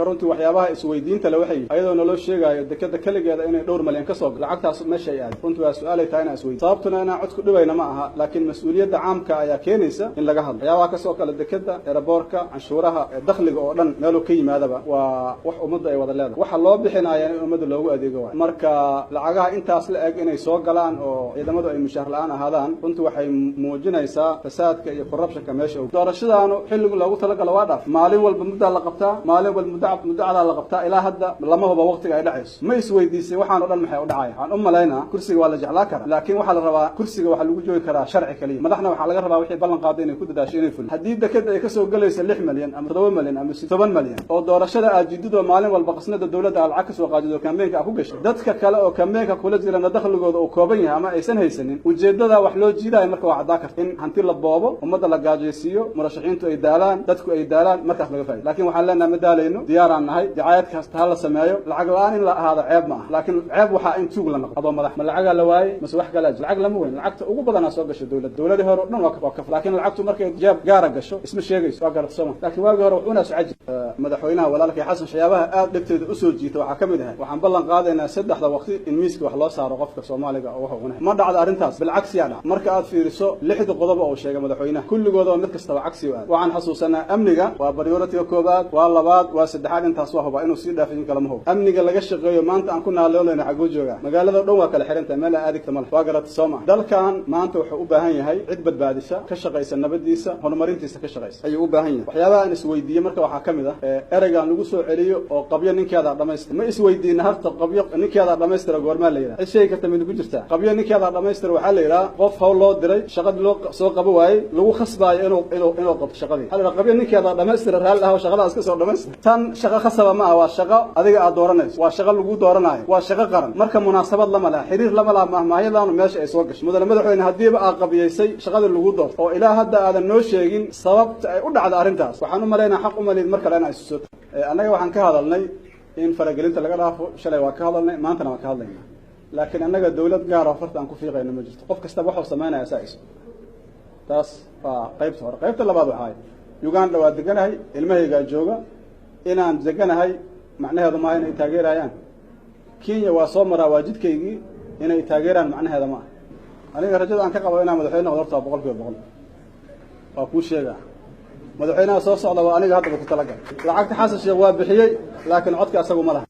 Runtii waxyaabaha isweydiinta le waxay ayadoo naloo sheegaayo dekeda keligeeda inay dhowr malyan ka soo lacagtaas meesha ay aaday. Runtii waa su-aalay tahay inaan isweydiin, sababtuna inaan cod ku dhibayna ma aha, laakiin mas-uuliyadda caamka ayaa keenaysa in laga hadlo. Waxyaabaha kasoo kale dekeda, airportka, canshuuraha, dakhliga oo dhan meeluu ka yimaadaba waa wax ummadda ay wada leedahay. Waxa loo bixinaya in ummadda loogu adeego waay. Marka lacagaha intaas la eg inay soo galaan oo ciidamadu ay mushaar la-aan ahaadaan, runtii waxay muujinaysaa fasaadka iyo corruptionka meesha. Doorashadaanu xilligu loogu talagalo waa dhaaf. Maalin walba muddaa la qabtaa, maalin walba muddacadaa la qabtaa, ilaa hadda lama huba waqtiga ay dhacayso. Ma isweydiisay waxaan o dhan maxay u dhacaya? Waxaan u malaynaa kursiga waa la jeclaa karaa, laakiin waxaa la rabaa kursiga waxaa lagu joogi karaa sharci kaliya. Madaxna waxaa laga rabaa wixii ballan qaaday inay ku dadaasho inay fulin. Haddii dekeda ay kasoo gelayso 6 malyan ama 7 malyan ama 10 malyan oo doorashada aad jididoo maalin walba qasnada dowladda aad lacag kasoo qaadido, campaignka aad ku gashay, dadka kale oo campaignka kula jirana dakhligooda uu kooban yahay ama aysan haysanin, ujeeddada wax loo jiidaayo marka waa caddaa karta in hanti la boobo, ummadda la gaajaysiiyo, murashaxiintu ay daalaan, dadku ay daalaan, markaas laga faa'ido. Laakiin waxaan leenahay ma daalayno, diyaaraan nahay. Dicaayad kasta ha la sameeyo. Lacag la-aan in la ahaado ceeb ma aha, laakiin ceeb waxaa in tuug la noqdo adoo madax. Ma lacagaa la waayey mase wax kalaa? Lacag lama weyn. Lacagta ugu badanaa soo gasho dowladda dowladii hore o dhan waa ka, laakiin lacagtu markay jeeb gaara gasho isma sheegayso, waa garata sooma? Laakiin waagii hore wuxuuna socaji madaxweynaha walaalkay Xasan. Waxyaabaha aad dhegteeda usoo jiita waxaa ka mid ahay: waxaan ballan qaadaynaa saddexda waqti in miiska wax loo saaro qofka Soomaaliga oo wax cunay. Ma dhacdo arrintaas, bilcagsiyaa dhac. Marka aad fiiriso lixda qodob oo sheegay madaxweynaha, kulligooda mid kastaba cagsi u aad. Waxaan xasuusanaa amniga waa priority-ga koobaad, waa labaad, waa saddexaad, intaas waa huba. Inuu sii dhaafin kalama hubo. Amniga laga shaqeeyo maanta aan ku naalooleyna xaguu joogaa? Magaalada dhan waa kala xirantahay, meel aan adigta ma leh, waa garata sooma? Dalkan maanta wuxuu u baahan yahay cid badbaadisa, ka shaqaysa nabadiisa, horumarintiisa ka shaqaysa ayuu u baahan yahay. Waxyaabaha aan isweydiiyey marka waxaa ka mid ah ereygaan lagu soo celiyo oo qabyo ninkeedaa dhamaystira. Ma isweydiina harta qabyo ninkeedaa dhamaystira goormaa la yidhaha? Cid sheegi karta mid ku jirtaa? Qabyo ninkeedaa dhamaystira waxaa la yidhaha qof hawl loo diray, shaqadii loo soo qabo waayey, lagu khasbaayo inuu qabto shaqadii. Waxaa la yidhaha qabyo ninkeedaa dhamaystira, raalli ah, shaqadaas ka soo dhamaystira. Tan shaqo khasaba ma ah, waa shaqo adiga aad dooranayso, waa shaqo lagu dooranaayo, waa shaqo qaran. Marka munaasabad lama laha, xiriir lama laha mahmaahyadaanu meesha ay soo gashay. Mudane madaxweyne, haddiiba aad qabiyaysay shaqadii lagu doorto oo ilaa hadda aadan noo sheegin sababta ay u dhacda arrintaas, waxaan u malaynaa xaq u malid mar kale inaa isuso. Annaga waxaan ka hadalnay in faragelinta laga dhaafo. Shalay waa ka hadalnay, maantana waa ka hadlaynaa, laakiin annaga dawlad gaara farta aan ku fiiqayno ma jirto. Qof kastaba waxuu samaynaya saa iso. Taas waa qaybta hore. Qaybta labaad waxaay Uganda waa deganahay, ilmahaygaa jooga. Inaan deganahay macnaheedu maaha inay taageerayaan. Kenya waa soo maraa, waa jidkaygii, inay taageeraan macnaheeda ma ah. Aniga rajada aan ka qabo inaan madaxweyne noqdo horta waa 100%. Waa kuu sheegaa, madaxweynaha soo socda waa aniga. Haddaba ku talagal lacagta Xasan Sheekh waa bixiyey, laakiin codka asagu ma laha.